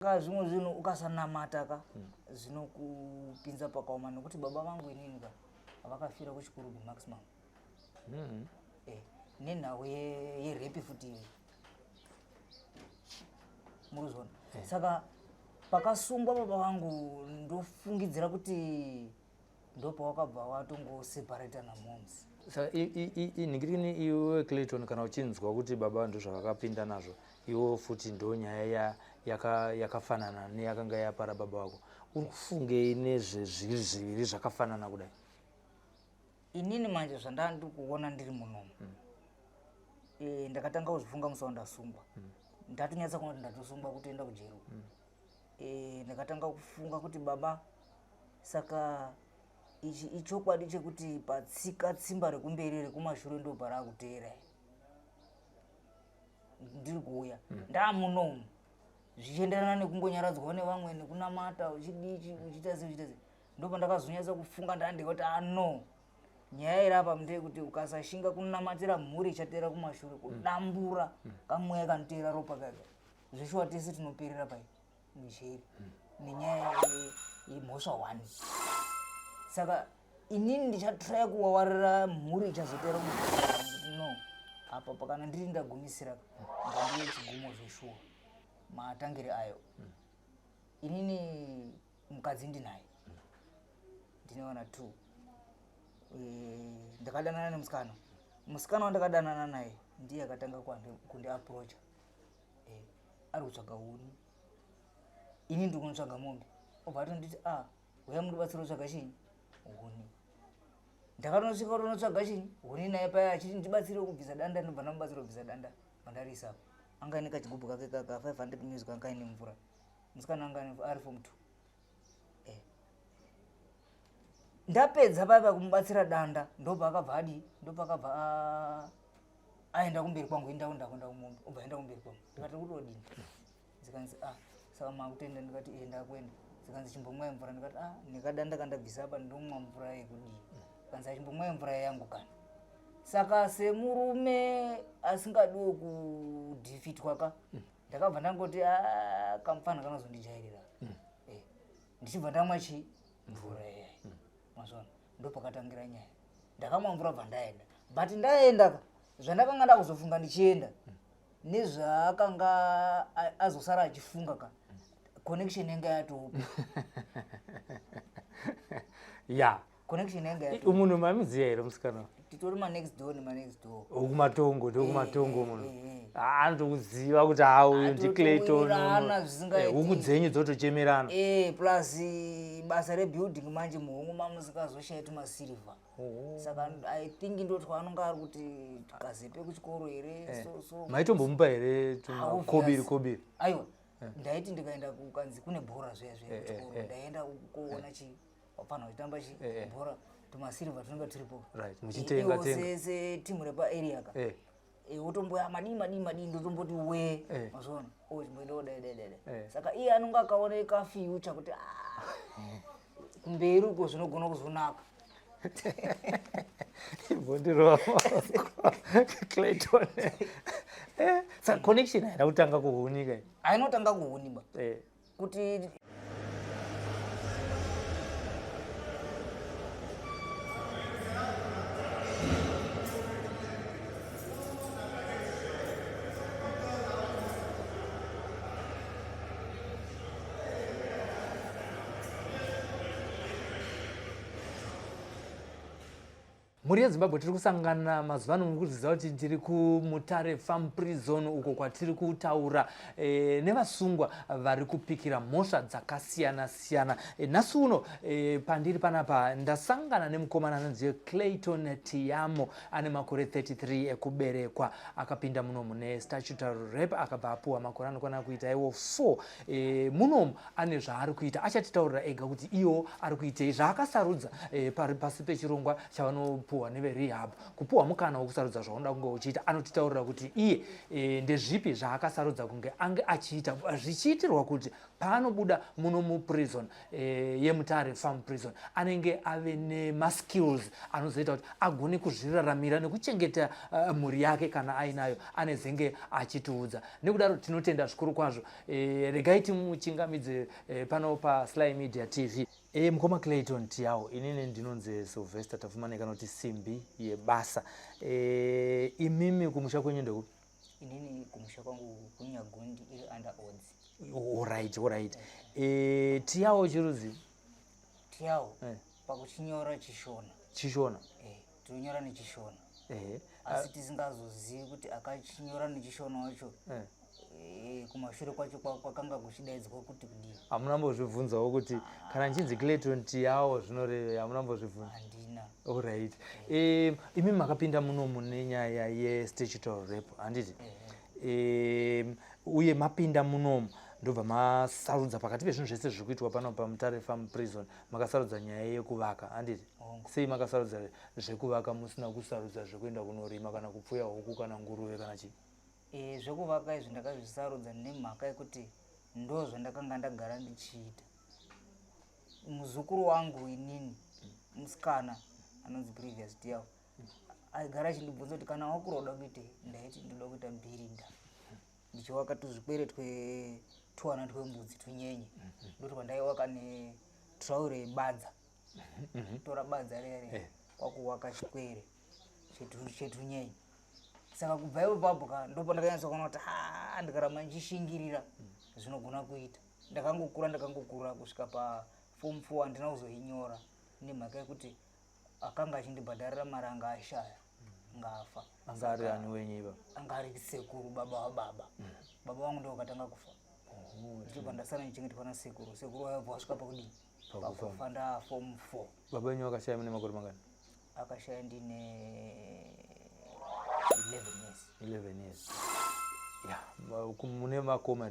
Ka zvimwe zvinhu ukasanamata ka zvinokupinza pakaoma nekuti baba vangu inini ka vakafira kuchikurubi maximum. Nenhau yerepi futi iyi. Murikuzviona? Saka pakasungwa baba vangu ndofungidzira kuti ndopawakabva watongoseparata namoms. Saka inhingirini iwe Clayton, kana uchinzwa kuti baba ndozvavakapinda nazvo, iwe futi ndo nyaya yakafanana neyakanga yapara baba vako, uri kufungei nezvezviri zviviri zvakafanana kudai? Inini manje zvandanga ndiri kuona ndiri munomu, ndakatanga kuzvifunga musi wandasungwa. Ndatonyatsa kuona kuti ndatosungwa kutoenda kujeri. Ndakatanga kufunga kuti baba, saka ichi ichokwadi chekuti patsika tsimba rekumberi rekumashure ndo parakuteera ndiri kuuya ndamunomu, zvichienderana nekungonyaradzwawo nevamwe nekunamata, uchidichi uchiita sei uchiita sei. Ndopa ndakazonyatsa kufunga ndandika kuti ano nyaya iri apa ndeyekuti ukasashinga kunamatira mhuri ichateera kumashure, kudambura kamweya kanoteera ropa kaka, zveshuwa tese tinoperera pai mujeri nenyaya yemhosva one. Saka inini ndichatraya kuwawarira mhuri ichazoteera kumashure kuti no, apa pakana ndiri ndagumisira ngandiye chigumo zveshuwa matangire ayo. Inini mukadzi ndinaye, ndine vana 2. Ndakadanana nemusikana. Musikana wandakadanana naye ndiye akatanga kundiapproacha. Ari kutsvaga huni, ini ndiri kunotsvaga mombe. Obva atonditi, a uya mundibatsira kutsvaga chinyi huni. Ndakatonosvika kutonotsvaga chinyi huni naye paya, achiti ndibatsire kubvisa danda. Ndobva ndamubatsira kubvisa danda. Pandarisa apa anga aine kachigubhu kake kaka 500 mils, kanga aine mvura. Musikana anga ari form 2. Ndapedza paya pakumubatsira danda, ndobva akabva adii, ndobva akabva aenda kumberi kwangu. Indawo ndakuenda kumombe, obva aenda kumberi kwangu. Ndikati, kutodini? Zikanzi, ah, saka makutenda? Ndikati, e, ndakuenda. Zikanzi, chimbomwai mvura. Ndikati, ah, nekadanda kandabvisa apa ndomwa mvura yekudii? Kanzi, achimbomwai mvura yangu kana. Saka semurume asingadiwo kudhifitwa ka, ndakabva ndangoti, ah, kamufana kanozondijairira. Ndichibva ndamwa chi mvura iyayi. Mazvona, ndopakatangira nyaya. Ndakamwa mvura, bva ndaenda. But ndaenda ka, zvandakanga ndakuzofunga ndichienda nezvaakanga azosara achifunga ka, connection yanga yatopa. Connection yanga yatopa. Munhu maimuziva here musikana? Titori manext door nemanext door. Okumatongo, ndokumatongo. Munhu anotokuziva kuti ha, uyu ndiClayton. Atotowirirana zvisingaiti. Huku dzenyu dzotochemerana. Plus basa rebuilding manje, muhomwe mamusikazoshaya tumasirivha. Saka I think ndoti anonga ari kuti kazepe kuchikoro here, so so. Maitombomupa here tumakobiri kobiri? Aiwa, ndaiti ndikaenda kukanzi kune bhora zviya zviya kuchikoro, ndaenda kuona chi vapfana vachitamba chi bhora, tumasirivha tunenge turipo. Right, muchitenga tenga. Setimu repaarea ka. Wotomboya madii madii madii, ndotomboti we. Mazvona, o chimboendawo dai dai dai dai. Saka iye anonge akaoneka future kuti, ah, kumberi uko zvinogona kuzonaka. Imbondirova Clayton. Saka connection haina kutanga kuhunika? Ainotanga kuhuniba kuti Mhuri yeZimbabwe, tiri kusangana mazuva ano. Muri kuti tiri kuMutare Farm Prison, uko kwatiri kutaura nevasungwa vari kupikira mhosva dzakasiyana siyana. Nhasi uno pandiri panapa ndasangana nemukomana anonzi Clayton Tiyamo, ane makore 33 ekuberekwa. Akapinda muno mune statutory rape, akabva apuwa makore anokwana kuita iwo 4 munomu. Ane zvaari kuita, achatitaurira ega kuti iwo ari kuitei, zvaakasarudza pasi pechirongwa chavanopuwa. akapuhwa neverehab, kupuhwa mukana wekusarudza zvaunoda kunge uchiita. Anotitaurira kuti iye ndezvipi zvaakasarudza kunge ange achiita, zvichiitirwa kuti paanobuda muno muprison yeMutare Farm Prison, anenge ave nemaskills anozoita kuti agone kuzviraramira nekuchengeta mhuri yake kana ainayo. Anezenge achitiudza. Nekudaro tinotenda zvikuru kwazvo. Regai timuchingamidze pano paSly Media TV. Mukoma Clayton Tiawo, inini ndinonzi Sylvester Tafumane, kana kuti Simbi Yebasa. Imimi kumusha kwenyu ndekupi? Inini kumusha kwangu kuNyagundi, iri under Odzi. Alright. Tiawo chirudzi? Tiawo pakuchinyora Chishona. Chishona. Tinonyora neChishona, asi tisingazozivi kuti akachinyora neChishona wacho kumashure kwacho kwakanga kuchidaidzwa kuti kudii. Hamuna mbozvibvunzawo kuti kana nchinzi Clayton Tiawo zvinorevei? Hamuna mbozvibvunza? Handina. Alright. Imi makapinda munomu nenyaya yestatutory rape, handiti? Uye mapinda munomu, ndobva masarudza pakati pezvinhu zvese zviri kuitwa pano paMutare Farm Prison, makasarudza nyaya yekuvaka, handiti? Hongu. Sei makasarudza zvekuvaka, musina kusarudza zvekuenda kunorima kana kupfuya huku kana nguruve kana chii? Zvekuvaka izvi ndakazvisarudza nemhaka yekuti ndo zvandakanga ndagara ndichiita. Muzukuru wangu inini musikana anonzi Previous Tiawo aigara achindibvunza kuti kana wakura uda kuitei. Ndaiti ndoda kuita builder, ndichiwaka tuzvikwere twetuwana twembudzi, tunyenye. Ndoti kwandaiwaka netrowel yebadza, tora badza rere kwakuwaka chikwere chetunyenye. Saka kubva ipapo ka, ndopandakanyatsa kuona kuti ha, ndikaramba ndichishingirira zvinogona kuita. Ndakangokura, ndakangokura kusvika paform 4. Handina kuzoinyora nemhaka yekuti akanga achindibhadharira mari anga ashaya, ngafa. Anga ari ani wenyu iva? Anga ari sekuru, baba wababa. Baba vangu ndo vakatanga kufa, ndichibva ndasara ndichengetwa nasekuru. Sekuru vaibva vasvika pakudini? Pakufa. Pakufa ndaa form 4. Baba venyu vakashaya mune makore mangani? Akashaya ndine 11 years. 11 years ya. Mune makoma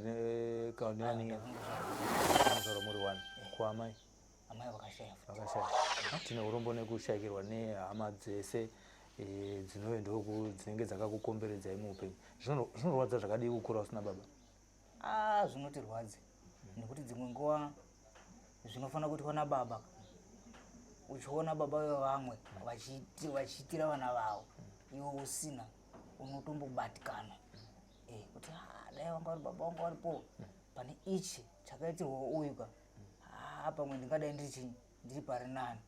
kana nevaningi? Munozvarwa muri one. Kuamai? Amai vakashaya futi. Vakashaya. Tine urombo nekushayikirwa nehama dzese dzinove ndoku dzinenge dzakakukomberedzai muupenyu. Zvinorwadza zvakadii kukura usina baba? A, zvinotirwadza nekuti dzimwe nguva zvinofanira kuitwa nababa, uchiona baba vevamwe vachiitira vana vavo, iwe usina, unotombobatikana kuti "Ah, dai vanga vari baba vangu varipo pane ichi chakaitirwa uyu ka, ah, pamwe ndingadai ndiri chinyi, ndiri pari nani."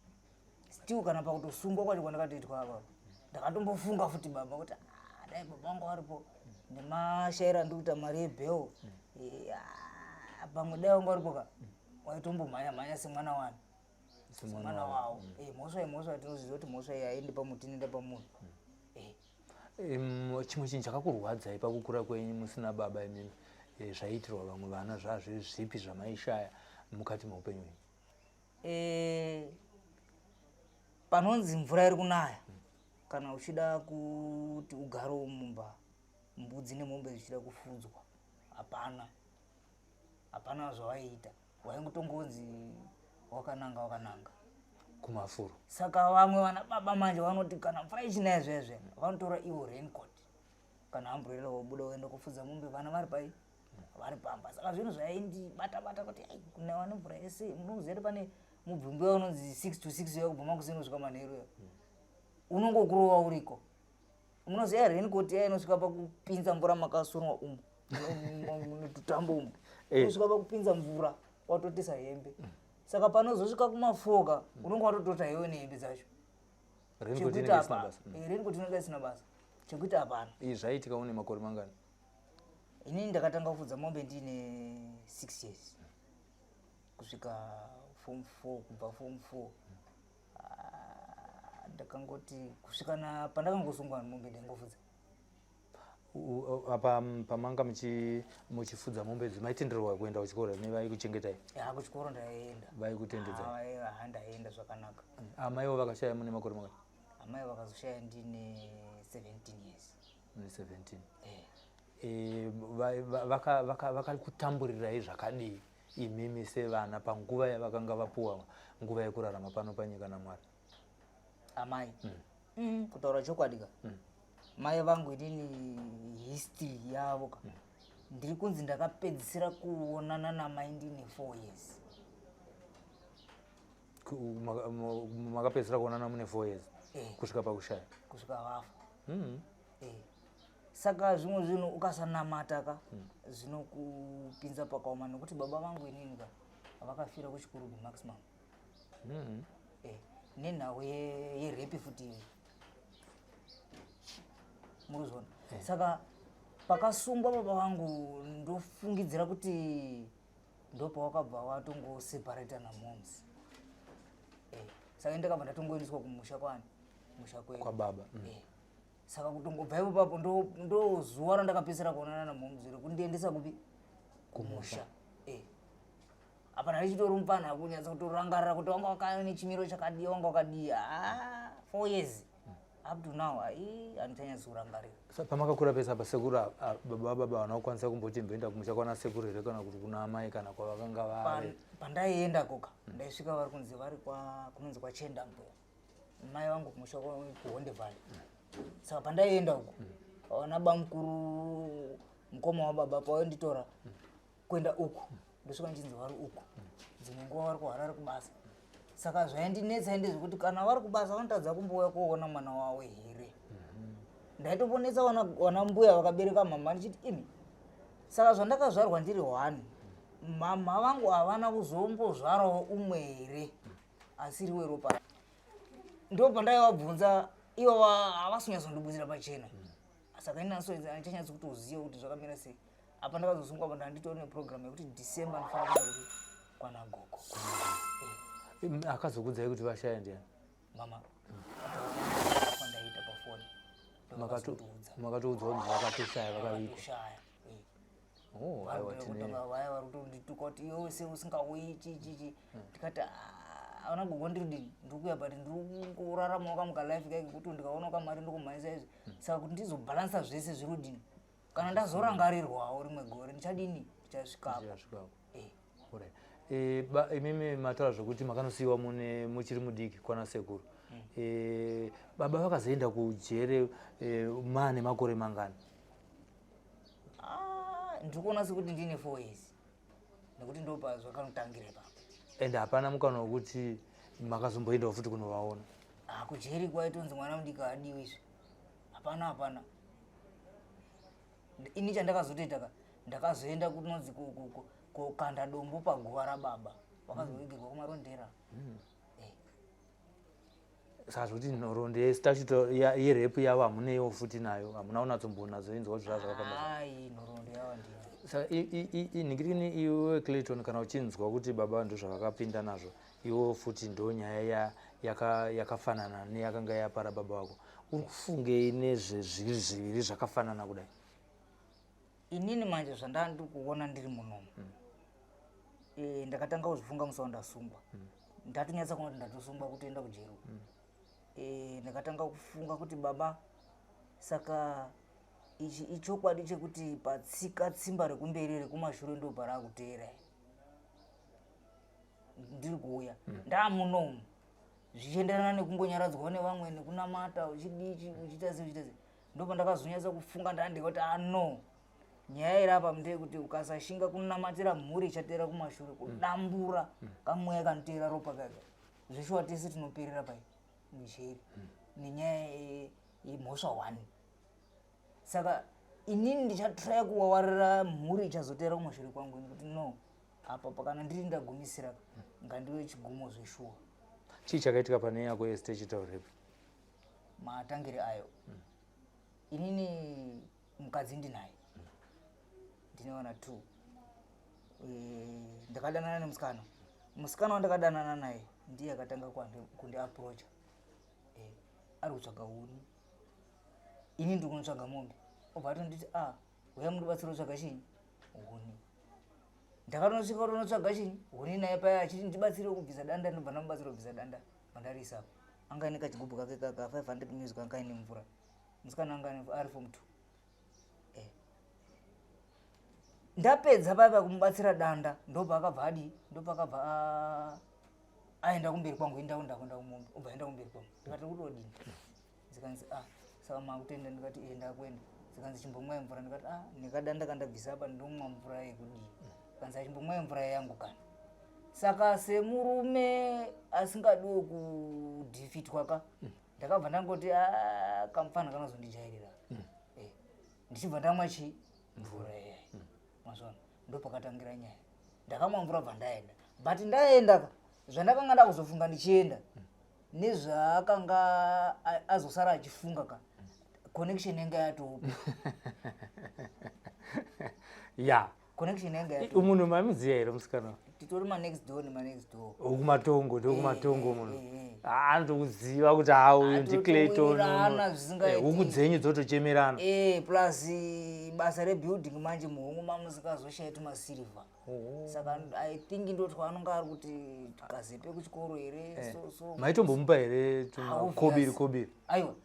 Still kana pakutosungwa kwacho kwandakatoitwa apa, ndakatombofunga futi baba kuti "Ah, dai baba vangu varipo, nemashayiro andiri kuita mari yebail, ah, pamwe dai vanga varipo ka, waitombomhanya mhanya semwana wani, semwana wavo." Mhosva imhosva, tinoziva kuti mhosva iyi haiendi pamuti, inoenda pamunhu. Chimwe chinhu chakakurwadzai pakukura kwenyu musina baba imimi, zvaiitirwa vamwe vana, zvazviri zvipi zvamaishaya mukati meupenyu hwenyu? Panonzi mvura iri kunaya, kana uchida kuti ugarewo mumba, mbudzi nemombe zvichida kufudzwa, hapana, hapana zvawaiita. Waingotongonzi wakananga, wakananga kumafuro. Saka vamwe vana baba manje vanoti kana mvura ichinaya zvezve, vanotora ivo raincoat kana umbrella, vobuda voenda kufudza mombe, vana vari pai? Vari pamba. Saka zvinhu zvaindibata bata kuti ai, kunaiwa nemvura yese. Munoziva kuti pane mubvumbi unonzi 6 to 6 uya, kubva makuseni kusvika manheru uya, unongokurova uriko. Munoziva raincoat iya inosvika pakupinza mvura makasonwa umu tutambo umu? Inosvika pakupinza mvura, watotisa hembe. Saka panozosvika kumafoka, unonge watotota iwe nehembe dzacho. Raincoat Chekuita inenge isina apa basa. Raincoat inenge isina basa, chekuita hapana. Izvi zvaiitika une makore mangani? Inini ndakatanga kufudza mombe ndine 6 years kusvika form 4. Kubva form 4, ah, ndakangoti kusvika pandakangosungwa, mombe ndaingofudza. Apa pamanga muchifudza mombe idzi, maitenderwa kuenda kuchikoro nevaikuchengetai? Ya, kuchikoro ndaienda. Vaikutendedzai? Ah, ndaienda zvakanaka. Amaiwo vakashaya mune makore mangani? Amai vakazoshaya ndine 17 years. Mune 17? Eh. Vakakutamburirai zvakadii imimi sevana panguva yavakanga vapuwa nguva yekurarama pano panyika naMwari? Amai? Kutaura chokwadi ka, mai vangu inini history yavo ka, ndiri kunzi ndakapedzisira kuonana namai ndine 4 years. Makapedzisira kuonana mune 4 years? Eh. Kusvika pakushaya? Kusvika vafa. Eh. Saka zvimwe zvinhu ukasanamata ka, zvinokupinza pakaoma, nekuti baba vangu inini ka vakafira kuChikurubi Maximum. Eh, nenhau yerape futi iyoyi, murikuzviona. Saka pakasungwa baba vangu, ndofungidzira kuti ndopawakabva watongoseparata namoms. Eh, saka ndakabva ndatongoendeswa kumusha kwani, musha kwedu. Kwababa. Eh. Saka kutongobva ipo papo ndo zuva randakapedzisira kuonana namoms, rekundiendesa kupi? Kumusha. Eh. Apa ndaichitori mupana kunyatsa kutorangarira kuti wanga wakane chimiro chakadii, wanga wakadii. Ah, 4 years up to now, ai, handichanyatsi kurangarira. Pamakakura pese apa, sekuru, baba baba vana kukwanisa kumboti mboenda kumusha kwana sekuru here, kana kuti kuna amai, kana kwavakanga vave? Pandaienda koka, ndaisvika vari kunzi vari kunonzi kwaChendambuya, mai vangu, kumusha kuHonde Valley. Saka pandaienda uko, vana bamukuru, mukoma wababa, pawainditora kuenda uku, ndosvika ndichinzi vari uku, dzimwe nguva vari kuHarare kubasa. Saka zvaindinetsa ndezvekuti kana vari kubasa, vanotadza kumbouya kuoona mwana wavo here? Ndaitoponetsa vana mbuya vakabereka mama, ndichiti, "Imi, saka zvandakazvarwa ndiri one, mama vangu havana kuzombozvarawo umwe here asiri weropa?" Ndo pandaivabvunza ivo, havasi kunyatsondibudira pachena. Saka ini handichanyatsi kutoziva kuti zvakamira sei. Apa ndakazosungwa pa, ndanditori neprogram yekuti December ndifanira kuenda kuti kwana gogo. Eh. Akazokudzai kuti vashaya ndiani? Mama pandaita pafoni. Makatoudzwa kuti vakatoshaya, vakavigwa? Vakatoshaya, eh. Oh, aiwa, tine Vaya vari kutondituka kuti iwe sei usingauyi, chichichi. Ndikati, "Ah, ana gogo, ndiri ndiri kuuya, but ndiri kungoraramawo kamukalife kaike kuti ndikaonawo kamari ndokumhanyisa izvi. Saka kuti ndizobhalansa zvese zviri kudini, kana ndazorangarirwawo rimwe gore ndichadini? Ndichasvikapo." Ndichasvikako. Eh. Alright. Imimi mataura zvokuti makanosiyiwa mune muchiri mudiki kwana sekuru. Baba vakazoenda kujere maane makore mangani? Ah, ndiri kuona sekuti ndine 4 years, nekuti ndopa zvakanotangira ipapo. And hapana mukana wekuti makazomboendawo futi kunovaona? Ah, kujeri kwaitonzi mwana mudiki haadiwi izvi. Hapana, hapana. Ini chandakazotoita ka, ndakazoenda kunonzi kokanda dombo paguva rababa, vakazovigirwa kuMarondera. Eh. Saka zvokuti nhoroondo yestatute yerape yavo hamuneiwo futi nayo, hamuna kunatsombonazoinzwa kuti zvaa zvakafamba sei? Ai, nhoroondo yavo ndina. Saka nhingirini iwe Clayton, kana uchinzwa kuti baba ndo zvavakapinda nazvo, iwo futi ndo nyaya yakafanana neyakanga yapara baba vako, uri kufungei nezvezviri zviviri zvakafanana kudai? Inini manje zvandandi kuona ndiri munomu, eh, ndakatanga kuzvifunga musi wandasungwa. Ndatonyatsa kuona kuti ndatosungwa kutoenda kujeri. Eh, ndakatanga kufunga kuti baba, saka ichi ichokwadi chekuti patsika tsimba rekumberi rekumashure ndo parakuteera ndiri kuuya ndamunomu, zvichienderana nekungonyaradzwawo nevamwe, nekunamata, uchidii, uchiita sei, uchiita sei. Ndopa ndakazonyatsa kufunga ndandika kuti ano nyaya iri apa ndeyekuti ukasashinga kunamatira mhuri ichateera kumashure, kudambura kamweya kanoteera ropa kaka, zveshuwa tese tinoperera pai mujeri nenyaya yemhosva one. Saka inini ndichatraya kuwawarira mhuri ichazoteera kumashure kwangu ini kuti no, apa pakana ndiri ndagumisira, ngandiwe chigumo zveshuwa. Chii chakaitika pane yako yestatutory rape? Matangire ayo, inini mukadzi ndinaye, ndine vana two. Eh, ndakadanana nemusikana. Musikana wandakadanana naye ndiye akatanga kundiapproacha. Eh, ari kutsvaga huni, ini ndiri kunotsvaga mombe. Obva atonditi, "A, uya mundibatsira kutsvaga chinyi, huni." Ndakatonosvika kutonotsvaga chinyi, huni naye paya, achiti ndibatsire kubvisa danda. Ndobva ndamubatsira kubvisa danda. Pandariisapo anga aine kachigubhu kake kaka 500 mils, kanga aine mvura. Musikana anga ari form two. Eh. Ndapedza paya kumubatsira danda, ndobva akabva adii, ndobva akabva aenda kumberi kwangu. Indawo ndakuenda kumombe, obva aenda kumberi kwangu. Ndikati, "Kutodini?" Zikanzi, "Ah, saka makutoenda?" Ndikati, "E, ndakuenda." Zikanzi, "Chimbomwai mvura." Ndikati, "Ah, nekadanda kandabvisa apa, ndomwa mvura yekudii?" Kanzi, "Achimbomwai mvura yangu kani." Saka semurume asingadiwo kudhifitwa ka, ndakabva ndangoti, "Ah, kamufana kanozondijairira." Ndichibva ndamwa chi mvura iyayi. Mazvona, ndopakatangira nyaya. Ndakamwa mvura, bva ndaenda. But ndaenda ka, zvandakanga ndakuzofunga ndichienda nezvaakanga azosara achifunga ka, connection yanga yatopa. Connection yanga yato. Munhu maimuziva here musikana? Titori manext door nemanext door. Ukumatongo, ndokumatongo. Munhu eh, eh. Anotokuziva kuti ha, uyu ndiClayton. Atotowirirana zvisingaiti. Huku dzenyu dzotochemerana. Plus basa rebuilding manje, muhomwe mamusikazoshaya tumasirivha. Saka I think ndotwa anonga ari kuti kazepe kuchikoro here, so so. Maitombomupa here tumakobiri? Obvious. Kobiri? Aiwa,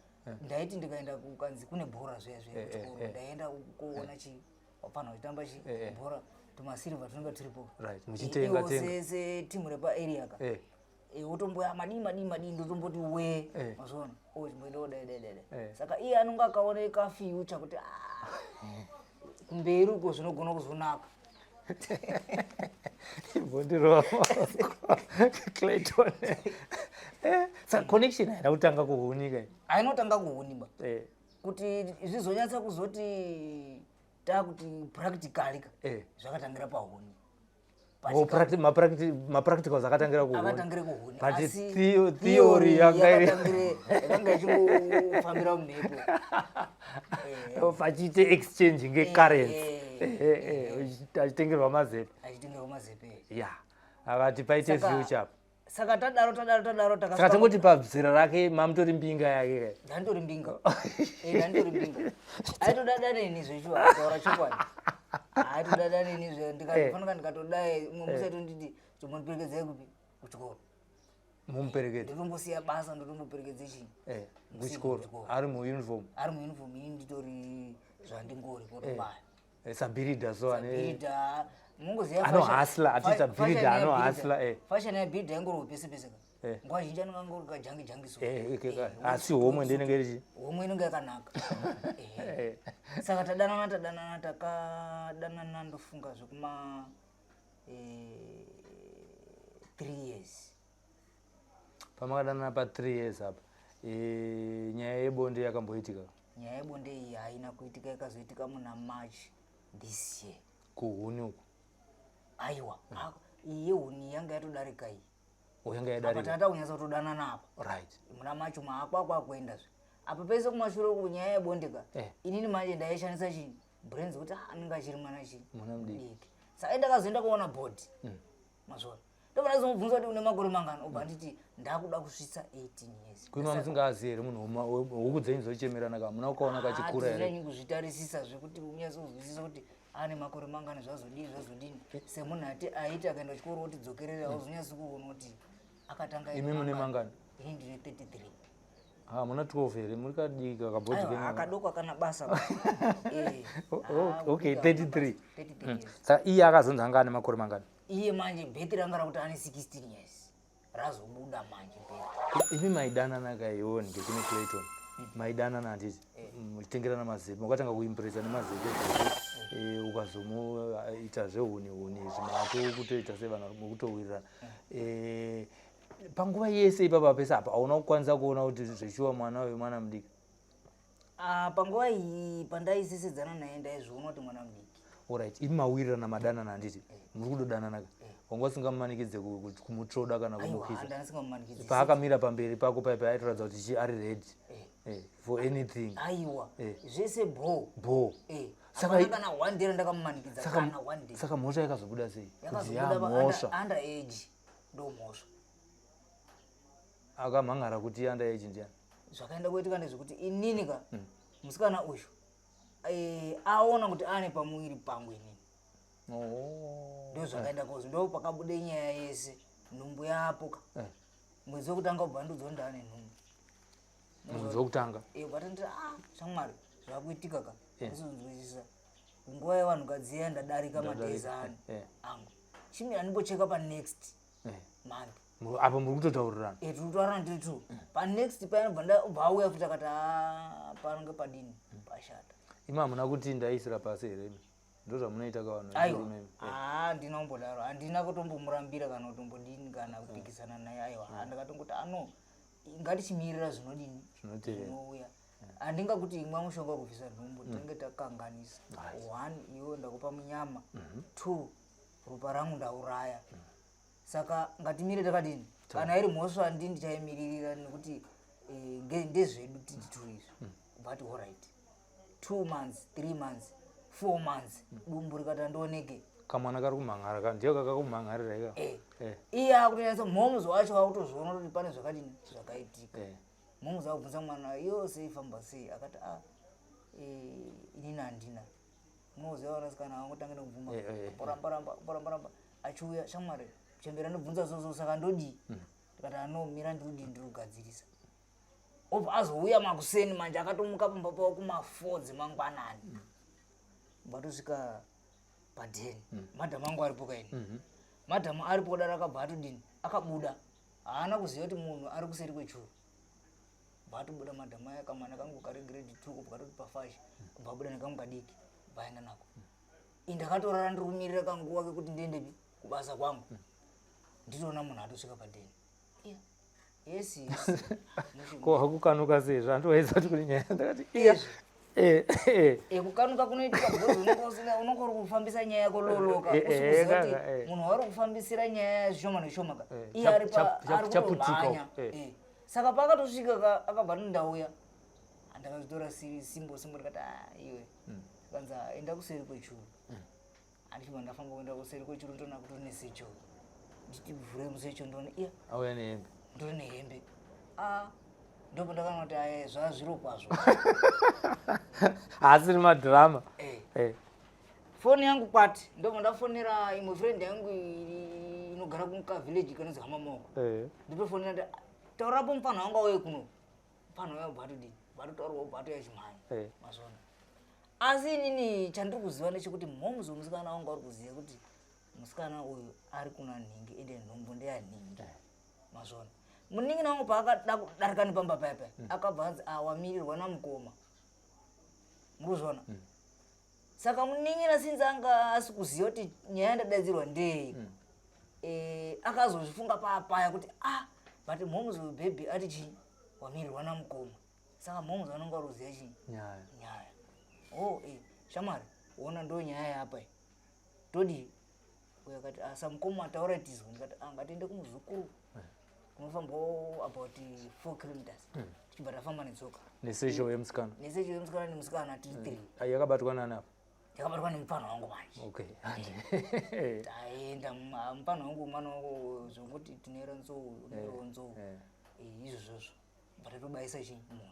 ndaiti ndikaenda kukanzi kune bhora zviya zviya kuchikoro, ndaenda kuona chi wapfanha uchitamba chi bhora, tumasirivha tunenge turipo. Right, muchitenga Iwo tenga. Setimu repaarea ka, wotomboya madii madii madii, ndotomboti we. Mazvona, o chimboendawo dai dai dai dai. Saka iye anonge akaoneka future kuti, "Ah, kumberi uko zvinogona kuzonaka." Imbondirova Clayton. Saka connection haina kutanga kuhunika? Ainotanga kuhuniba. Kuti zvizonyatsa kuzoti takuti practically ka, zvakatangira pahuni. Oh, mapracticals akatangira kuhuni. Akatangire kuhuni. But Asi theory yanga yakanga ichingofambira mumhepo. Pachiite exchange ngecurrency. Achitengerwa mazepe. Achitengerwa mazepe. Ya, akati paite future apa. Saka tadaro, tadaro, tadaro, Saka takasvika. Tongoti pazera rake mamutori mbinga yake kai? Ndanditori mbinga. Ndanditori mbinga. Aitodada neni zveshuwa, kutaura chokwadi aitodada neni zve. Ndikatofanika ndikatodai umwe musi aitonditi, "Tombondiperekedzai kupi?" "Kuchikoro." Mumuperekedza? Ndotombosiya basa, ndotomboperekedze chii. Kuchikoro. Kuchikoro. Ari muuniform? Ari muuniform, ini nditori zvandingori kotobaya. Sabhiridha so ane Bhiridha mungoziva. Anohustler, atiita bhiridha, anohustler. Fashion yabhiridha ingoriwo pese pese ka. Nguva zhinji anonga angori kajangi jangi so. Asi homwe ndinenge irichi? Homwe inonge yakanaka. Saka tadanana, tadanana, takadanana, ndofunga zvekuma 3 years. Pamakadanana pa3 years apa, nyaya yebonde yakamboitika? Nyaya yebonde iyi haina kuitika, ikazoitika muna March this year. Kuhuni uku? Aiwa, iyi yehuni yanga yatodarika iyi. Yanga Apa yadarika. Tata kunyatsa kutodanana apa. Muna macho maakwa kuendazve apa pese kumashure uku, nyaya yebonde ka, inini manje ndaishandisa chii, brains, kuti, "Ah, anenge achiri mwana chii." Mwana mudiki. Diki. Saka ndakazoenda kuona bhodhi, mazvona, ndobva ndazomubvunza kuti, "Une makore mangani?" Obva nditi, "Ndakuda kusvitsa 18 years." Kuima musingazivi here munhu huku dzenyu dzochemerana ka, muna kukaona kachikura here? Hatinyanyi kuzvitarisisa zvekuti unyatsozwisisa kuti ane makore mangani, zvazodii, zvazodini. Semunhu ati aiti akaenda kuchikoro otidzokerera, auzonyatsi kuona kuti akatanga Imi mune mangani? Ini ndine 33. Ha, muna 12 here? Muri kadiki kakabhodhi. Aiwa, Kenyu. akadoko akana basa. Oh, okay, 33. 33 years. Saka iye akazonzi anga ane makore mangani? Iye manje birth ranga rakuti ane 16 years, razobuda manje birth. Imi maidanana kaiwo ngekune Clayton, maidanana handiti, muchitengerana mazepe, makatanga kuimpresa nemazepe, ukazomuita zvehuni huni izvi, mato kutoita sevanhu mukutowirirana. Panguva yese ipapa pese apa, hauna kukwanisa kuona kuti zveshuwa mwana uyu mwana mudiki? Ah, panguva iyi pandaisesedzana naye, ndaizviona kuti mwana mudiki. Alright, imi mawirirana, madanana handiti, muri kutodanana ka, wanga usingamumanikidze kumutsvoda kana Aiwa. kumukisa? Handasingamumanikidzi. Paakamira pamberi pako paipa, aitoratidza kuti chi ari ready for anything? Aiwa, zvese bo. Bo. Hapana kana one day randakamumanikidza, kana one day. Saka mhosva yakazobuda sei kuti Yakazobuda yamhosva? Under age ndo mhosva. Akamhangara kuti under age ndiani? Zvakaenda kuitika ndezvekuti inini ka, musikana uyu aona kuti ane pamuviri pangu inini. Ndo zvakaenda kozi, ndo pakabuda nyaya yese, nhumbu yapo ka. Mwedzi wekutanga ubva ndudzo ndaane nhumbu. Mwedzi wekutanga? Ubva tanditi, "Ah, shamwari, zvakuitika ka." Andisonzwisisa nguva yevanhukadzi iya, ndadarika Ndadarika, madays ani angu, chimira ndimbocheka panext month. Apa muri kutotaurirana. Eh, tiri kutaurirana tiri two. Panext paya bva auya futi akati ah, pange padini pashata. Imi hamuna kuti ndaisira pasi here imi? Ndozvamunoita ka vanhu Aiwa. vechirume imi. Haa, handina kumbodaro, handina kutombomurambira kana kutombodini kana kupikisana naye, aiwa. Ndakatongoti ano ngatichimirira zvinodini Zvinotevera. zvinouya. Handingakuti imwa mushonga wekubvisa nhumbu, tinenge takanganisa. One, iwe ndakupa munyama. Two, ropa rangu ndauraya. Saka ngatimire takadini, kana iri mhosva handii ndichaimiririra nekuti ndezvedu tiri two izvi. But alright, 2 months, 3 months, 4 months, dumbu rikati andioneke. Kamwana kari kumhan'ara ka ndiyo kakakumhan'arira ika. Iye akutonyatsa mhomuzi wacho akutozviona kuti pane zvakadini zvakaitika. Mhomuzi akubvunza mwana, iyo sei famba sei, akati a inini handina. Munoziva vanasikana vangotange nekubvuma, poramba ramba poramba ramba achiuya shamwari chembera ndobvunza soso, saka ndodii? Ndikati anomira ndirudii, ndiri kugadzirisa. Obva azouya makuseni manje, akatomuka pamba pavo kuma4 dzemangwanani, batosvika padheni. Madhamu angu aripo kaini, madhamu aripo kudaro, akabva atodini, akabuda. Haana kuziva kuti munhu ari kuseri kwechuru. Batobuda madhamu aya, kamwana kangu kari grade 2 kubva katoti pafashi, kubva abuda nekamwe kadiki, baenda nako. Indakatorara ndiri kumirira kanguva kekuti ndiendepi kubasa kwangu, nditoona munhu atosvika padheni. Iya, yes. Ko hakukanuka sei? Zvandoedza kuti kune nyaya ndakati iya. Izvi. Eh. Kukanuka kunoitika because unenge uri kufambisa nyaya yako loloka, usikuziva kuti munhu wauri kufambisira nyaya zvishoma neshoma ka iye ari ari Chaputika kutomhanya. uko. Saka paakatosvika ka akabva ati ndauya, ndakazvitora simbo simbo, ndikati "Ah, iwe." Kanzi, "Ah, enda kuseri kwechuru." Handichibva ndafamba kuenda kuseri kwechuru, ndoona kutori nesecho. Nditi vhure musecho, ndoona iya Auya nehembe. Ndori nehembe. A, ndopo ndakaona kuti aya zvazviro kwazvo. Haasiri madhirama. Foni yangu kwati, ndobva ndafonera imwe friend yangu inogara kukavillage kanonzi Hamamoko. Ndotofonera ndati, taurapo mufana wangu auye kuno. Mufana uya ubva atodini, ubva atotaurwa, ubva atouya chimhanya. Mazvona, asi inini chandiri kuziva ndechekuti mhomuzi wemusikana wangu ari kuziva kuti musikana uyu ari kuna nhingi, ende nhumbu ndeyanhingi. Mazvona, munin'ina wangu paakada kudarika nepamba paya paya, akabva anzi awamirirwa namukoma, murikuzviona. Saka munin'ina sinzi anga asi kuziva kuti nyaya yandadaidzirwa ndei, akazozvifunga paapaya kuti ah, but mhomuzi webhebhi ati chii, wamirirwa namukoma. Saka mhomuzi vanonge vari kuziva chii? Nyaya. Nyaya. Oh, shamwari, ona ndo nyaya yapa iyi, todii? Uyo akati, ah, samukoma taura tizwe. Ndikati, ah, ngatiende kumuzukuru, kunofambawo about 4 kilometers. Tichibva tafamba netsoka. Nesecho yemusikana. Nesecho yemusikana nemusikana, tiri three. Ai, yakabatwa nani apa? Yakabatwa nemupfanha wangu manje. Taenda, mupfanha wangu, mwana wangu, zvonguti tinoera nzou, unoerawo nzou. Izvozvozvo bva tatobayisa chi munhu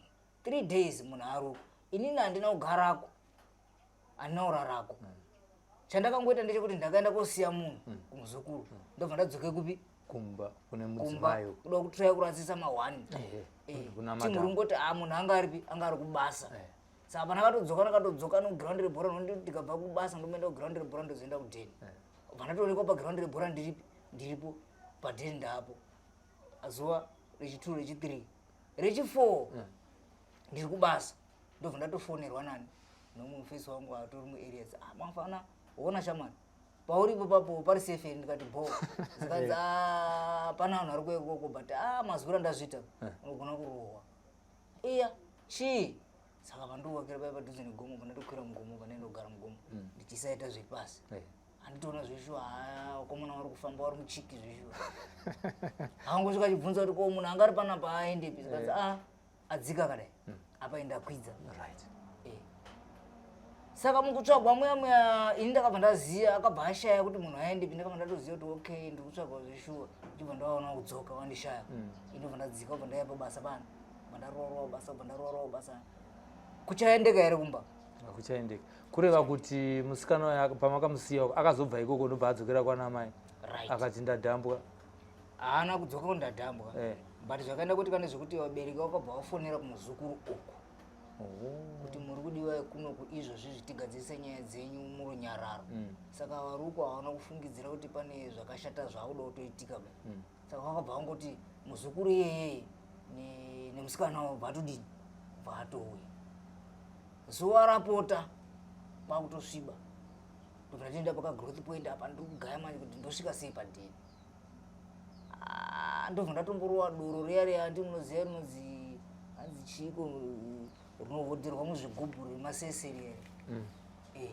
3 days, munhu aro. Inini handina kugarako, handina kurarako. Chandakangoita ndechekuti ndakaenda kosiya munhu kumuzukuru, ndobva ndadzoke kupi? Kumba kune Kumba. mudzimai uko. Kuda kutraya kurasisa mahwani. Kuna madam. Timurungoti a munhu anga aripi, anga ari kubasa. Saka pandakatodzoka, ndakatodzoka nogiraundi rebhora, nokuti ndikabva kubasa ndomoenda kugiraundi rebhora, ndozoenda kudheni. Bva ndatoonekwa pagiraundi rebhora ndiripi, ndiripo padheni, ndaapo zuva rechi2, rechi3, rechi4 ndiri kubasa. Ndobva ndatofonerwa nani, nomufesi wangu atori muareas. Ah, mafana, ona shamani, pauripo papo pari safe here? Ndikati bo. Zikanzi, "Ah, pana vanhu vari kuuya ikoko, but ah, mazwiro andazviita unogona kurohwa." Iya, chii? Saka pandowakira paya padhuze negomo, pandatokwira mugomo, pandaenda kugara mugomo, ndichisaita zviri pasi. Handitoona zveshuwa, haya, vakomana vari kufamba vari muchiki zveshuwa. Angosvika achibvunza kuti ko munhu anga ari panapa aendepi? Zikanzi, a adzika kadai apa, indakwidza. Saka mukutsvagwa muya muya, ini ndakabva ndaziva, akabva ashaya kuti munhu aendepi. Ndakabva ndatoziva kuti okay, ndiri kutsvagwa zveshuwa. Ndibva ndaona kudzoka wandishaya. Indobva ndadzika, bva ndaya pabasa pano, bva ndaroorwa basa, bva ndaroorwa basa. Kuchaendeka here kumba? Hakuchaendeka. Kureva kuti musikana uyu pamakamusiya uko, akazobva ikoko ndobva adzokera kwana mai? Akati ndadhambwa. Haana kudzoka kundadhambwa. But zvakaenda kuti kane zvekuti vabereki vakabva vafonera kumuzukuru uku. Oh. Kuti muri kudiwa kunoku izvozvi zvitigadzirise nyaya dzenyu murunyararo. Saka varuko havana kufungidzira kuti pane zvakashata zvakuda kutoitika ba. Saka vakabva vangoti muzukuru iyeyeye nemusikana wavo bva atodini, bva atouya. Zuva rapota kwakutosviba, ndobva ndatoenda pakagrowth point apa, ndiri kugaya manje kuti ndosvika sei padheni. Ah, ndobva ndatomborowa doro riya riya, ndi munoziva rinonzi hanzi chiiko, rinohodherwa muzvigubhu remasese riya. Eh,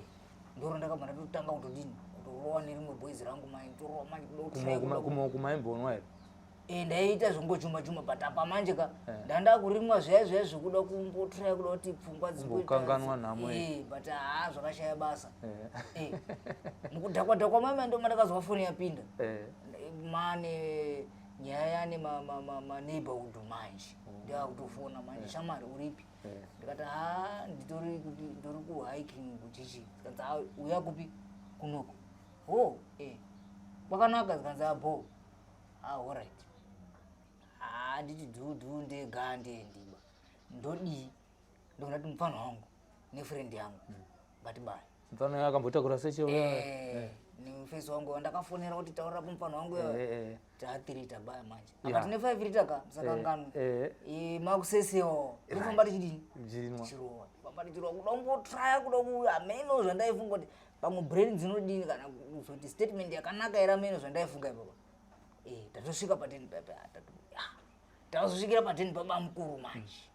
ndoro ndakabva ndatotanga kutodini, kutorowa nerimwe boys rangu mai, ndorowa manje kuda kutry Kumaimbonwa here? Eh, ndaiita zvongochuma chuma, but apa manje ka ndanda kurimwa zviya zviya zvekuda kumbotraya kuda kuti pfungwa Kumbokanganwa nhamo iyi. Eh, but haa, zvakashaya basa. Eh, mukudhakwa dhakwa mama ndo mandakazwa foni yapinda. Mane nyaya yane maneighborhood manje, ndakutofona manje, shamwari uripi? Ndikati ha, nditori kupi, nditori kuhiking kuchichi. Zikanzi ha, uya kupi, kunoko. Ho, eh, kwakanaka. Zikanzi abo, ah, alright. Ha, nditi dhudhu ndega ndiendiba, ndodii? Ndokundati mufana wangu nefriend yangu ngatibaye. Mfana akambotakura seche? Eh, nemufesi wangu wandakafonera kuti taurira kumufana wangu. Taa3 tabaya manje apa, tine 5 lita ka, musakanganwe. Makusesewo ndofamba tichidini? Mchinwa. Chirowa, famba tichirowa, kuda kumbotraya kuda ku hameno zvandaifunga kuti pamwe brain dzinodini kana kuzoti statement yakanaka here, ameno zvandaifunga ipapo. Eh, tatosvika pateni pepe, tazosvikira pateni pabamukuru manje,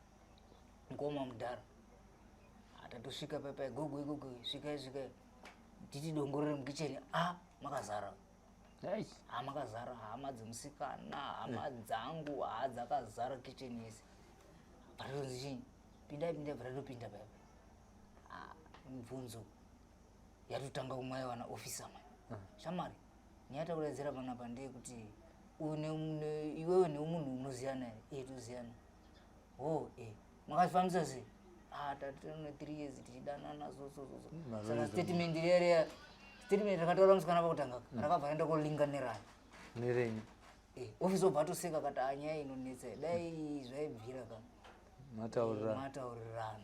mukoma mudhara. Ah, tatosvika pepe, gogo gogo, svikai svikai, titi dongorere mukicheni, a makazara. Eish. Ha, makazara hama dzemusikana, hama dzangu, ha, dzakazara kicheni yese. Patatonzi chii, pindai pindai, patatopinda pepe, ah, mibvunzo yatotanga kumwaiwa naofisa mai. Shamari, nyaya takuraidzira panapa ndeyekuti uyu iwewe neumunhu unoziyana here? Iye, toziyana. Ho, e makazvifambisa sei? Ah, tatine 3 years tichidanana, so so so so. Saka statement riya riya, statement rakataura musikana pakutanga, rakabva raenda kolinga nerayo. Nerenyu. Eh, ofisi obva atoseka kati "Ah, nyaya inonetsa, dai zvaibvira ka Mataurirana. Mataurirana,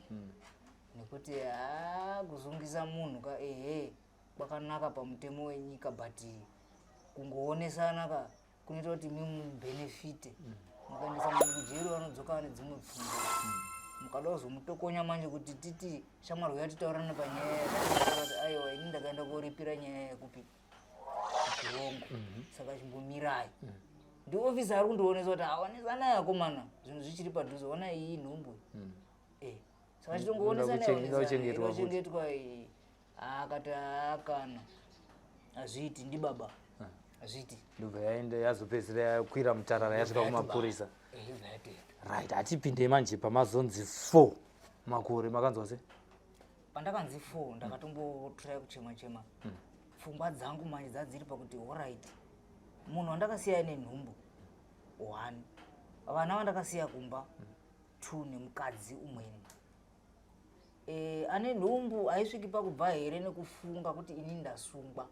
nekuti ha, kuzungisa munhu ka, ehe, kwakanaka pamutemo wenyika, but kungoonesana ka kunoita kuti mimubhenefite. Mukaendesa munhu kujeri vanodzoka vane dzimwe pfungwa. Mukada kuzomutokonya manje kuti titi shamwari uya titaurane panyaya yakati, kuti aiwa, ini ndakaenda koripira nyaya yekupi kuchirongo, saka chimbomirai. Ndiofisi ari kundionesa kuti aonesanai akomana, zvinhu zvichiri padhuze, ona iyi nhumbu. Eh, saka chitongoonesa. Inoda kuchengetwa futi. Inochengetwa iyi. Akati akana hazviiti, ndibaba, hazviiti. Ndobva yaenda, yazopedzisira yakwira mutarara, yasvika kumapurisa. Eh, ibva yatoenda. Right, hatipinde manje pamazonzi 4 makore, makanzwa se? Pandakanzi 4 ndakatombotraya kuchema chema. Pfungwa dzangu manje dzadziri pakuti alright, munhu wandakasiya nenhumbu one, vana vandakasiya kumba two, nemukadzi umweni e, ane nhumbu, haisviki pakubva here nekufunga kuti ini ndasungwa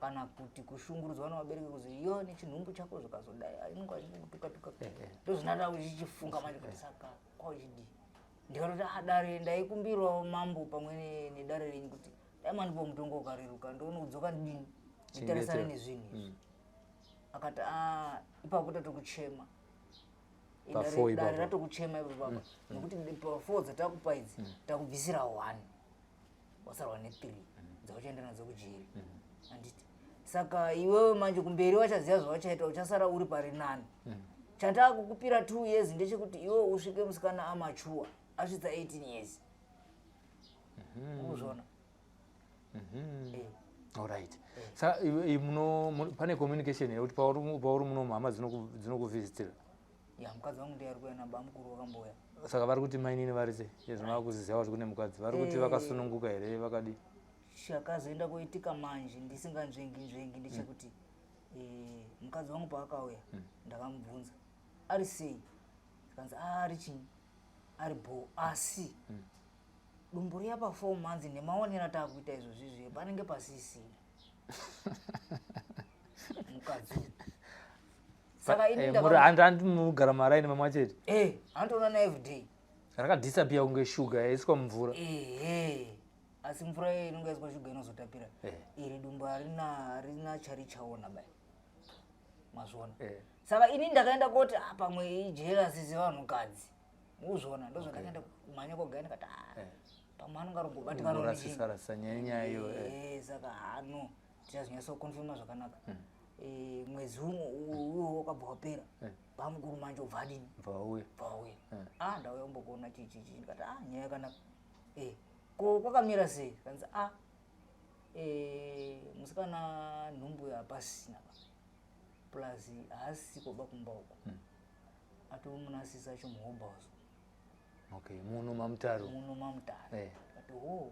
kana kuti kushungurudzwa navabereki kuzi yo nechinhumbu chako zvikazodai, inonga achikutuka-tuka. Ndozvinoda uchichifunga manje kuti saka kwauchidii. Ndikatoti ah, dare ndaikumbirawo mambo pamwe nedare renyu kuti dai mandipawo mutongo ukareruka, ndione kudzoka ndidini, nditarisane Chengetera. nezvinhu izvi. Akati a ipapo tatokuchema. Pa four Dare ipapo. ratokuchema ipapo papa, nekuti pa4 dzatakupa idzi takubvisira one, wasarwa ne3 dzauchaenda nadzo kujeri, handiti? Saka iwewe manje kumberi wachaziva zvawachaita, uchasara uri pari nani. Chandakukupira 2 years ndechekuti iwewe usvike musikana amachuwa asvitsa 18 years, ukuzviona? Eh. Alright, saka pane communication yekuti pauri muno hama dzinokuvhizitira? Ya, mukadzi wangu ndiye ari kuuya, nabamukuru wakamboya. Saka vari kuti mainini vari sei izvo mava kuziziva kuti kune mukadzi? Vari kuti vakasununguka here, vakadi? Chakazoenda kuitika manje ndisinganzvengi nzvengi ndechekuti mukadzi wangu paakauya ndakamubvunza ari sei, zikanzi "Ah, ari chii, ari bho, asi dumbu riya pa4 months nemaonero ataakuita izvozvizvi panenge pasisina mukadzi uyu." Saka ini Handi mugara maraini mamwe chete? Eh, anotoonana everyday. Rakadisappear kunge shuga yaiswa mumvura. Ehe, asi mvura iye inonge yaiswa shuga inozotapira. Iri dumbu harina charichaona bai, mazviona? Saka ini ndakaenda koti, ah, pamwe ijealousy sevanhukadzi, muzviona? Ndozvandakaenda kumhanya kwagaya, ndikati, ah, pamwe anonge arombobatikana. Kurasisa rasisa nyaya iyo. Saka hano tichazonyatsokonfirma zvakanaka. Mwedzi uno uwo wakabva wapera, bamukuru manje ubva adini? Bva wauya. Bva wauya. Ah, ndauya kumbokuona, chichichi. Ndikati, ah, nyaya yakanaka. Ko kwakamira sei? Kanzi, ah, musikana nhumbu hapasisina ba, plus haasisiko ba kumba uko, atomunasisa chimuhobhazo. Okay, muno maMutare. Muno maMutare. Kati ho,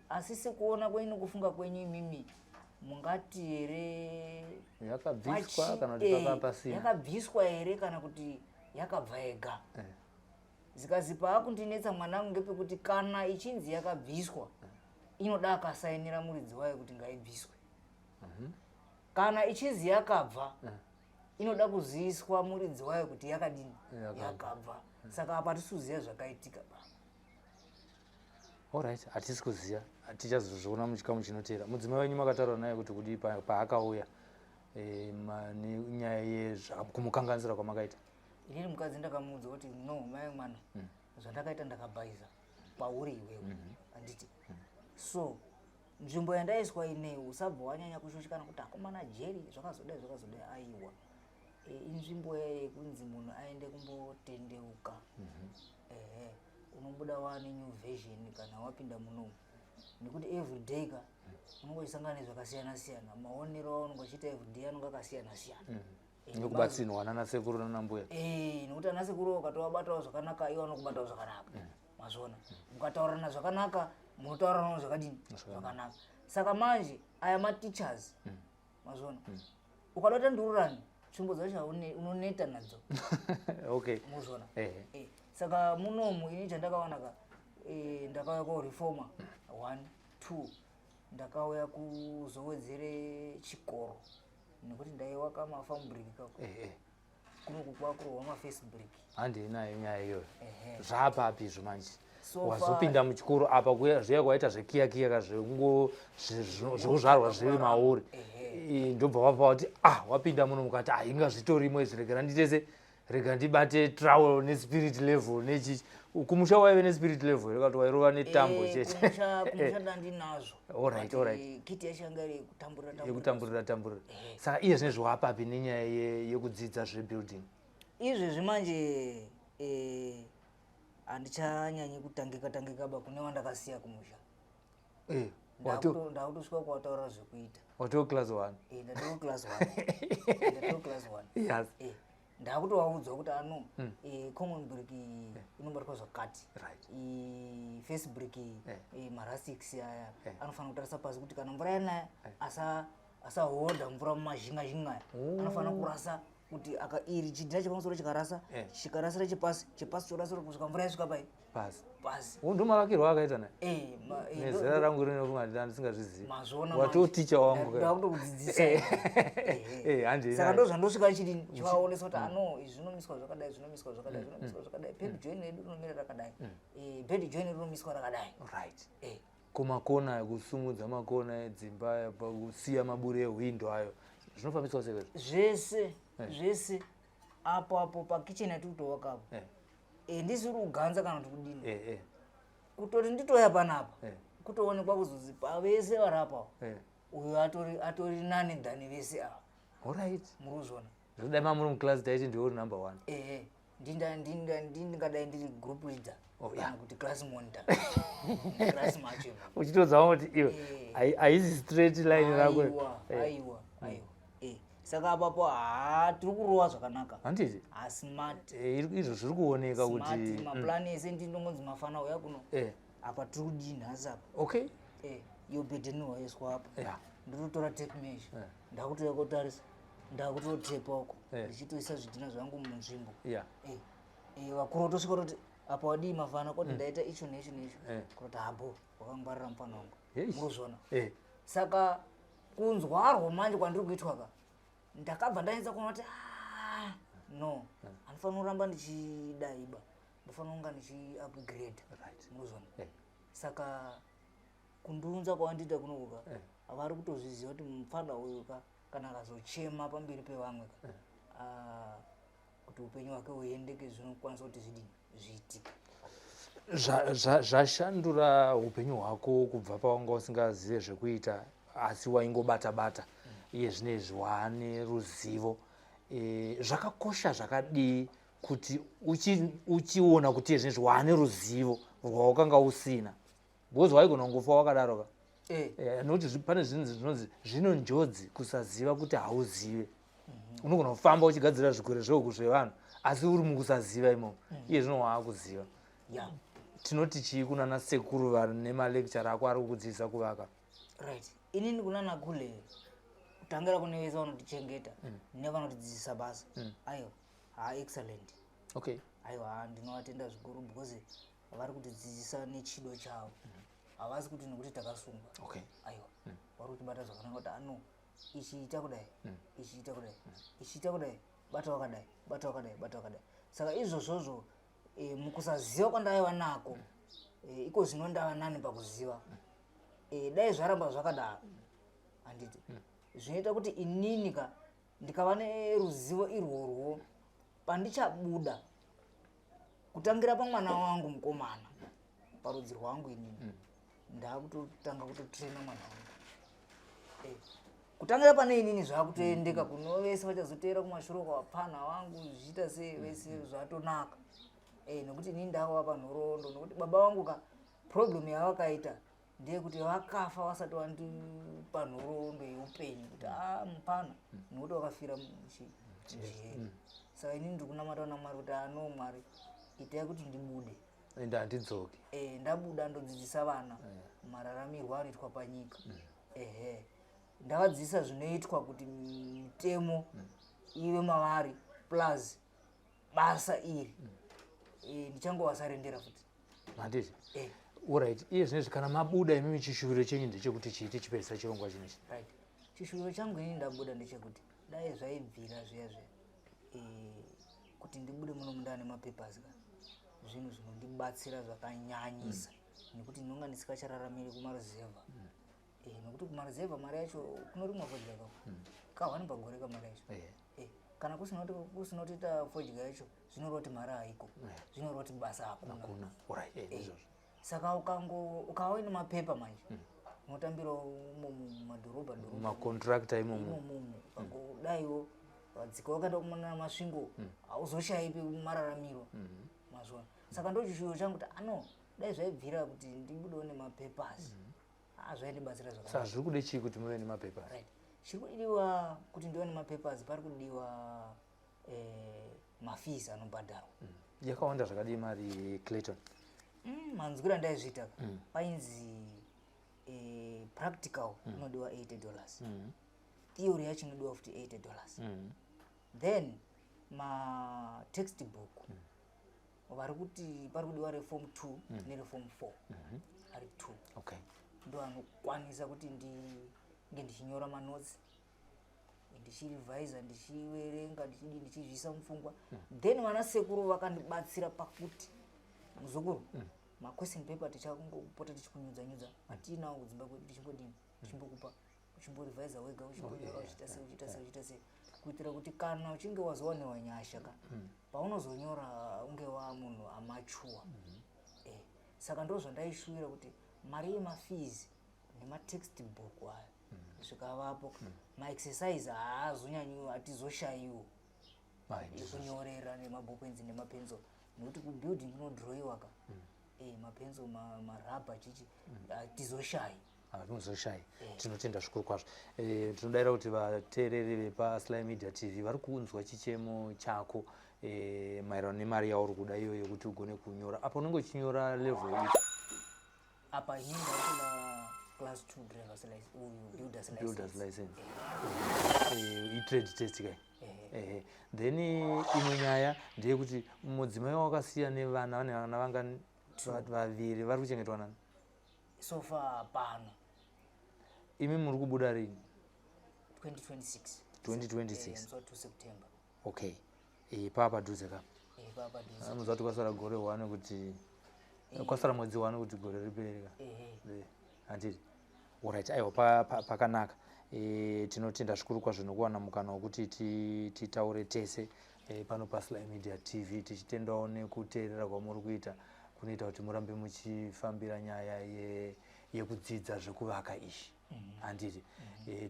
asi sekuona kwenyu nekufunga kwenyu imimi, mungati here Yakabviswa kana kuti paka pasina? Yakabviswa here kana kuti yakabva yega? Zikazi, paakundinetsa mwanangu ngepekuti kana ichinzi yakabviswa, inoda akasainira muridzi wayo kuti ngaibviswe. Kana ichinzi yakabva, inoda kuziviswa muridzi wayo kuti yakadini? Yakabva. Yakabva. Saka apa hatisi kuziva zvakaitika ba. Alright, hatisi kuziva, tichazozviona muchikamu chinoteera. Mudzimai wenyu makataura naye kuti kudii paakauya nenyaya yekumukanganisira kwamakaita? Inini mukadzi ndakamuudza kuti, no, mai mwana, zvandakaita ndakabhaiza kwauri iwewe, handiti? So nzvimbo yandaiswa inei, usabva wanyanya kushushikana kuti akomana jeri zvakazodai zvakazodai. Aiwa, inzvimbo yekunzi munhu aende kumbotendeuka. Ehe, unobuda waane new version kana wapinda munomu, nekuti everyday ka unonge uchisangana nezvakasiyana siyana, maonero aunonge uchiita everyday anonge akasiyana siyana. Nekubatsinwa nanasekuru nanambuya. Nekuti ana sekuru ukatovabatawo zvakanaka, iwo anokubatawo zvakanaka, mazviona? Mukataurirana zvakanaka, munotauriranawo zvakadini? Zvakanaka. Saka manje aya mateachers, mazviona, ukada kuita ndururani, tsvimbo dzacho unoneta nadzo. Muzviona? Saka munomu ini chandakawana ka, ndakauya koreforma one two, ndakauya kuzowedzere chikoro, nekuti ndaiwaka mafarm brick kako. Kunoku kwakurohwa maface brick. Handei nayo nyaya iyoyo. Ehe. Zvapapi izvo manje? So Wazopinda muchikoro apa zviya kwaita zvekiyakiya ka, zvekuzvarwa zviri mauri. Ndobva wabva wati, ah, wapinda muno mukati, ah, inga zvitorimo izvi, regera nditese, rega ndibate trowel nespirit level nechichi. Kumusha waive nespirit level here, kati wairova netambo chete? Kumusha ndandinazvo. Alright, But, alright. Kiti yacho yanga iri yekutamburira tamburira. Yekutamburira tamburira. Saka iye zvinezvi wapapi nenyaya yekudzidza zvebuilding? Izvezvi manje handichanyanyi kutangika tangika ba kune wandakasiya kumusha. Ndakutosvika kuwataura zvekuita. Watoo class one. Ndatoo class one, ndatoo class one. Ndakutovaudza kuti ano, common brick iyi inobatwa zvakati. Face brick iyi, marustics aya anofanira kutarisa pasi, kuti kana mvura yanaya asahodha mvura mumazhinga zhinga aya. Anofanira kurasa kuti aka iri chidhina chepamusoro chikarasa, chikarasira chepasi, chepasi chorasira kusvika mvura yasvika pai? Pasi. Pasi. Ndo mavakirwo akaita naye. Ndo Nezera rangu rinofunga ndisingazvizivi. Mazviona? Watoo ticha wangu ka. Ndakutokudzidzisa. Handei Saka nayo. ndo zvandosvika chidini, chivaonesa kuti ano, izvi zvinomiswa zvakadai, zvinomiswa zvakadai, zvinomiswa zvakadai, bed join redu rinomira rakadai, bed join rinomiswa rakadai. Kumakona, kusumudza makona edzimba aya, pakusiya maburi ehwindo ayo, zvinofambiswa sei izvo? Zvese, zvese apo apo pakicheni yatiri kutovaka apo. Ndisiri kuganza kana kuti kudini, kutoti nditoya panapa, kutoonekwa kuzonzi pavese vari apa, uyu atori nani than vese ava. Muri kuzviona? Zvodai mamuri muclass, taiti ndiwe uri number one. Ehe, ndingadai ndiri group leader kana kuti class monitor, class macho imomo. Uchitodzawo kuti iwe haisi straight line rako. Aiwa, aiwa, aiwa. Saka apapo haa, tiri kurova zvakanaka. Handiti? Hasmart. Izvo zviri kuoneka Smart, kuti maplani ese ndinongonzi, mafana, uya kuno. Apa tiri kudii nhasi apa? Iyo bhedheni waiswa apa, ndinotora tape measure, ndakutouya kotarisa, ndakutotepa uko, ndichitoisa zvidhina zvangu munzvimbo. Vakuru votosvika toti, apa wadii mafana? Koti ndaita icho neicho neicho. Kutoti habo, wakangwarira mufana wangu. Murikuzviona? Saka kunzwarwo manje kwandiri kuitwa ka, ndakabva ndanyatsa kuona kuti, "Ah, no, handifanira kuramba ndichidaiba." Ndofanira kunga ndichiupgrade. Munozona. Saka kundiunza kwawandiita kunoku ka, vari kutozviziva kuti mufana uyu ka, kana akazochema pamberi pevamwe ka, ah, kuti upenyu hwake huendeke, zvinokwanisa kuti zvidini, zviitike. Zvashandura upenyu hwako kubva pawanga usingazive zvekuita asi waingobata bata. Iye zvinezvi waane ruzivo. Zvakakosha zvakadii kuti uchiona kuti iye zvinezvi waane ruzivo rwawakanga usina, because waigona kungofa wakadaro ka? Nokuti pane zvinhu zvinonzi zvino njodzi kusaziva kuti hauzive. Unogona kufamba uchigadzira zvikwere zvehuku zvevanhu asi uri mukusaziva imomo. Iye zvino waakuziva. Tinoti chii kunana sekuru vari nemalecture ako ari kukudzidzisa kuvaka? Right, inini kunana kule, kutangira kune vese vanotichengeta nevanotidzidzisa basa, aiwa, ha, excellent. Aiwa, ha, ndinovatenda zvikuru because vari kutidzidzisa nechido chavo. Havasi kuti nekuti takasungwa. Aiwa, vari kutibata zvakanaka kuti ano ichiita kudai, ichiita kudai, ichiita kudai, bata wakadai, bata wakadai, bata wakadai. Saka izvozvozvo, mukusaziva kwandaiva nako, iko zvino ndava nani pakuziva. Dai zvaramba zvakadaro, handiti zvinoita kuti inini ka ndikava neruzivo irworwo, pandichabuda, kutangira pamwana wangu mukomana, parudzi rwangu inini ndakutotanga kutotraina mwana wangu. Kutangira pane inini zvakutoendeka kuno vese vachazoteera kumashure kwavapfana vangu, zvichiita sei, vese zvatonaka. Nekuti inini ndakavapa nhoroondo, nekuti baba vangu ka, problem yavakaita ndeyekuti vakafa vasati vandipa nhoroondo yeupenyu kuti a mupana, nekuti vakafira mujeri. Saka inini ndiri kunamata namwari kuti ano Mwari, itai kuti ndibude. Ende handidzoki. Ndabuda ndodzidzisa vana mararamiro anoitwa panyika. Ehe, ndavadzidzisa zvinoitwa kuti mitemo ive mavari, plus basa iri ndichangovasarendera futi. Handiti? Alright, iye zvinezvi kana mabuda imimi, chishuviro chenyu ndechekuti chii, tichipedzisa chirongwa chinechi? Right, chishuviro changu ini ndabuda ndechekuti dai zvaibvira zviya zviya, kuti ndibude muno mundava nemapapers ka, zvinhu zvinondibatsira zvakanyanyisa, nekuti ndinonga ndisingachararamiri kumaruzevha. Nekuti kumaruzevha mari yacho kunorimwa fodya kako kahwani pagore kamari yacho. Kana kusina kutoita fodya yacho, zvinoreva kuti mari haiko, zvinoreva kuti basa hakuna. Hakuna, alright, ndizvozvo. Saka ukango ukava uine mapepa manje, unotambirawo mumadhorobha dhorobha. Macontractor imomo. Imomomo ukangodaiwo vadzika wakaenda kumana Masvingo, hauzoshayipi mararamiro mazuva. Saka ndo chishuwo changu kuti ano dai zvaibvira kuti ndibudewo nemapapers, ah, zvaindibatsira zvakanaka. Saka zviri kude chii kuti muve nemapapers? Right, chiri kudiwa kuti ndive nemapapers, pari kudiwa mafees anobhadharwa. Yakawanda zvakadii mari, Clayton? Manzwiro andaizviita ka, painzi practical inodiwa $80, theory yacho inodiwa futi $80, then matextbook vari kuti pari kudiwa reform 2 nereform 4, ari 2. Ndo anokwanisa kuti ndinge ndichinyora manotes, ndichirevisa, ndichiverenga, ndichidi, ndichizviisa mupfungwa. Then vana sekuru vakandibatsira pakuti, muzukuru, maquestion paper tichangopota tichikunyudza nyudza atinawo kudzimba kwedu, tichingodini, tichimbokupa, uchimborevisa wega, uchimbonyora, uchiita sei, uchiita sei, uchiita sei, kuitira kuti kana uchinge wazowanewa nyasha ka, paunozonyora unge wa munhu amachuwa. Saka ndo zvandaishuvira kuti mari yemafees nematextbook ayo zvikavapo, maexercise haazonyanyi, hatizoshayiwo ekunyorera, nemabhokwenzi nemapenzo, nekuti kubuilding kunodroiwa ka, mapenzo, marabha, chichi, hatizoshayi. Hatinozoshayi. Tinotenda zvikuru kwazvo. Tinodayira kuti vateereri vepaSly Media TV vari kunzwa chichemo chako maererano nemari yauri kuda iyoyo yekuti ugone kunyora. Apa unenge uchinyora level ipi? Apa inini ndakutoda class 2 drivers license, uyu builders license. Builders license. Itrade test kai? Ehe. Then imwe nyaya ndeyekuti mudzimai wakasiya nevana, vane vana vangani? Vaviri. Vari kuchengetwa nani? So far hapana. Imi muri kubuda rini? 2026. 2026. Musi wa 2 September. Okay, paa padhuze ka. Eh, papadhuze. Muziva kuti kwasara gore one kuti, kwasara mwedzi one kuti gore ripere ka? Ehe. Eh, handiti? Alright, aiwa, pakanaka. Tinotenda zvikuru kwazvo nokuwana mukana wekuti titaure tese pano paSly Media TV, tichitendawo nekuteerera kwamuri kuita kunoita kuti murambe muchifambira nyaya yekudzidza zvekuvaka izvi, handiti?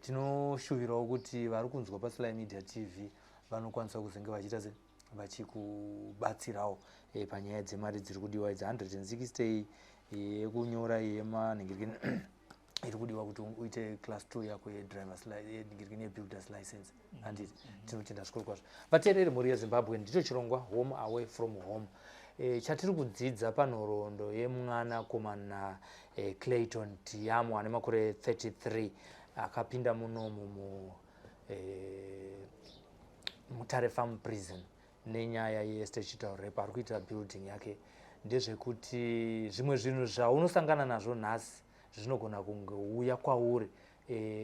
Tinoshuvirawo kuti vari kunzwa paSly Media TV vanokwanisa kuzenge vachiita se vachikubatsirawo panyaya dzemari dziri kudiwa idzi, 160 yekunyora yemanhingirikini iri kudiwa kuti uite class 2 yako yedrivers, yenhingirikini, yebuilders license, handiti? Tinotenda zvikuru kwazvo, vateereri, mhuri yeZimbabwe. Ndicho chirongwa Home Away from Home. Chatiri kudzidza panhoroondo yemwanakomana Clayton Tiyamo ane makore 33, akapinda munomu mu Mutare Farm Prison nenyaya yestatutory rape, ari kuita building yake. Ndezvekuti zvimwe zvinhu zvaunosangana nazvo nhasi zvinogona kungouya kwauri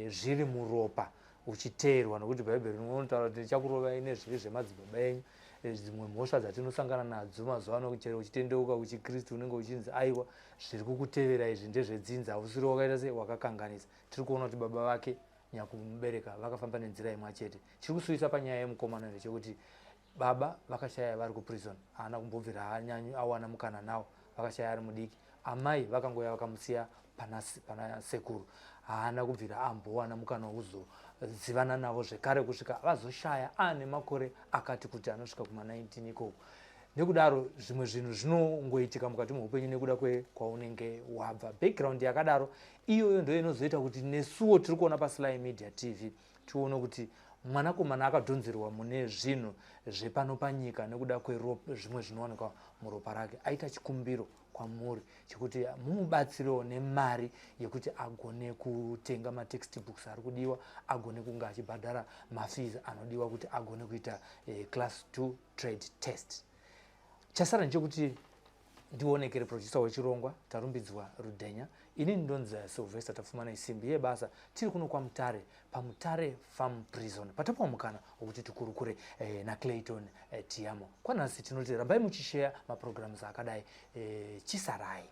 zviri muropa, uchiteerwa, nokuti Bhaibheri rinotaura kuti ndichakurovai nezvivi zvemadzibaba enyu. Dzimwe mhosva dzatinosangana nadzo mazuva ano, chero uchitendeuka kuchiKristu, unenge uchinzi aiwa, zviri kukutevera izvi ndezvedzinza, hausiri wakaita sei, wakakanganisa. Tiri kuona kuti baba vake nyakumubereka vakafamba nenzira imwe chete. Chiri kusuwisa panyaya yemukomana ndechekuti baba vakashaya vari kuprison, haana kumbobvira awana mukana nawo, vakashaya ari mudiki. Amai vakangoya vakamusiya pana sekuru, haana kubvira ambowana mukana wekuzozivana navo zvekare kusvika vazoshaya aane makore akati kuti anosvika kuma19 ikoko. Nekudaro zvimwe zvinhu zvinongoitika mukati meupenyu nekuda kwekwaunenge wabva, background yakadaro iyoyo ndo inozoita kuti nesuwo tiri kuona paSly Media TV tione kuti mwanakomana akadhonzerwa mune zvinhu zvepano panyika nekuda kwezvimwe zvinowanikwa muropa rake. Aita chikumbiro kwamuri chekuti mumubatsirewo nemari yekuti agone kutenga matextbooks ari kudiwa, agone kunge achibhadhara mafees anodiwa kuti agone kuita class 2 trade test. Chasara ndechekuti ndionekere producer wechirongwa, Tarumbidzwa Rudhenya. Inini ndonzi Sylvester Tafumana, isimbi yebasa. Tiri kuno kwaMutare, paMutare Farm Prison, patapiwa mukana wekuti tikurukure naClayton Tiyamo. Kwanhasi tinoti rambai muchisheya maprograms akadai. Chisarai.